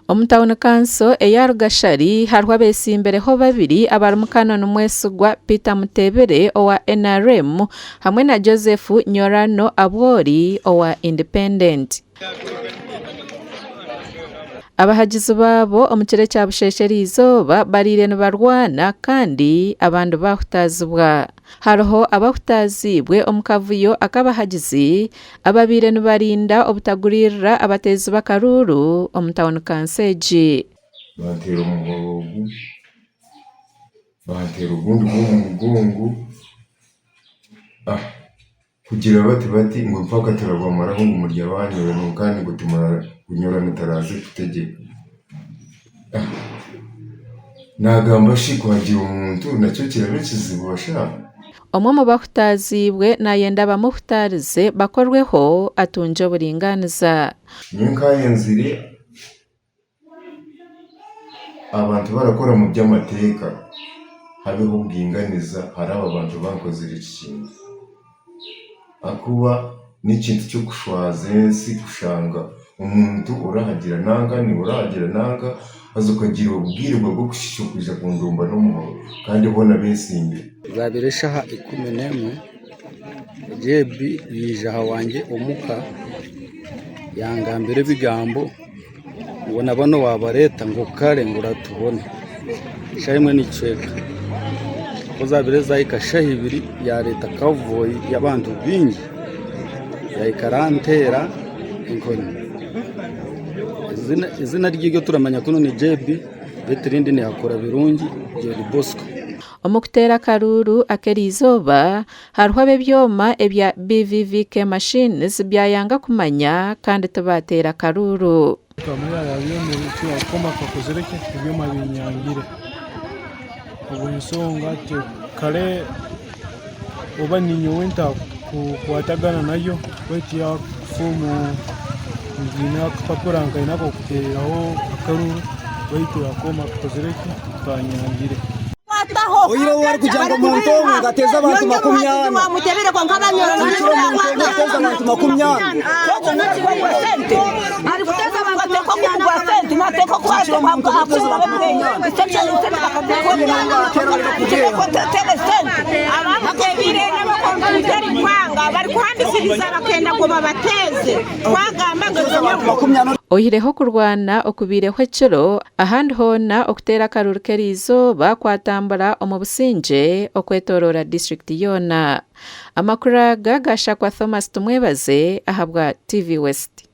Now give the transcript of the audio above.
Omu tauni kanso eya Rugashari hariho abetsimbireho babiri abarimu Canon Mwesigwa Peter Mutebile owa NRM hamwe na Joseph Nyorano Abwori owa Independent. Abahagizi baabo omu kiro ekya busheesha eriizooba bariire nibarwana kandi abandi baahutaazibwa. Hariho abahutaaziibwe omu kavuyo ak'abahagizi ababaire nibarinda obutaguriirira abateezi b'akaruuru omu tauni kanso egi. Banteera omuhoro ogu, banteera ogundi gw'omu mugongo, kugira bati bati ngu mpaka turabamaraho ngu muri abanyoro kandi ngu Nyorani taraaze kutegyeka. Naagamba shi ku hagira omuntu nakyo kiraba ekizibu basha? Omwe omu bahutaaziibwe naayenda bamuhutaarize bakorweho atungye oburingaaniza. Nyowe nkaayenzire abantu barakora omu by'amateeka habeho obwinganiza ahari aba bantu bankozire eki kintu. Ahakuba n'ekintu ky'okushwaza ensi kushanga omuntu orahagira nanka naiwe orahagira nanka haza okagira obwire bwawe bw'okushisha okwija kundomba n'omuhoro kandi boona beesimbire. Zabaire eshaaha 11 JB yaija aha wangye omuka yangambira ebigambo ngu na banu wabareeta ngu kare ngu oratubona shaaha emwe n'ekicweka ku zabaire zahika shaaha ibiri yareeta kavuyi y'abantu baingi yahika aranteera enkoni eizina rye erituramanya kunu ni JB beitu erindi ni Hakora Birungi John Bosco. Omu kuteera akaruuru ak'eriizooba, hariho ab'ebyoma ebya BVVK machines byayanga kumanya kandi tibaateera karuuru. Ebyoma binyangire habw'ensonga kare oba ninyowe ntakukwatagana nayo beitu fomu nyine akapapura nkaine ak'okuteereraho akaruru beitu akooma kakozire ki kanyangire. Oihireho arikugira ngu omuntu omwe ngu ateeze abantu 40. Tikiri omuntu omwe kuteeza abantu 40. Tikiri omuntu omwe kuteeza abantu 40. Kuteeza abantu 40. Oihireho okurwana okubaireho ekiro, ahandi hoona okuteera akaruuru k'eriizooba kwatambura omu busingye okwetoroora disiturikiti yoona. Amakuru aga gashakwa Thomas Tumwebaze ahabwa TV West.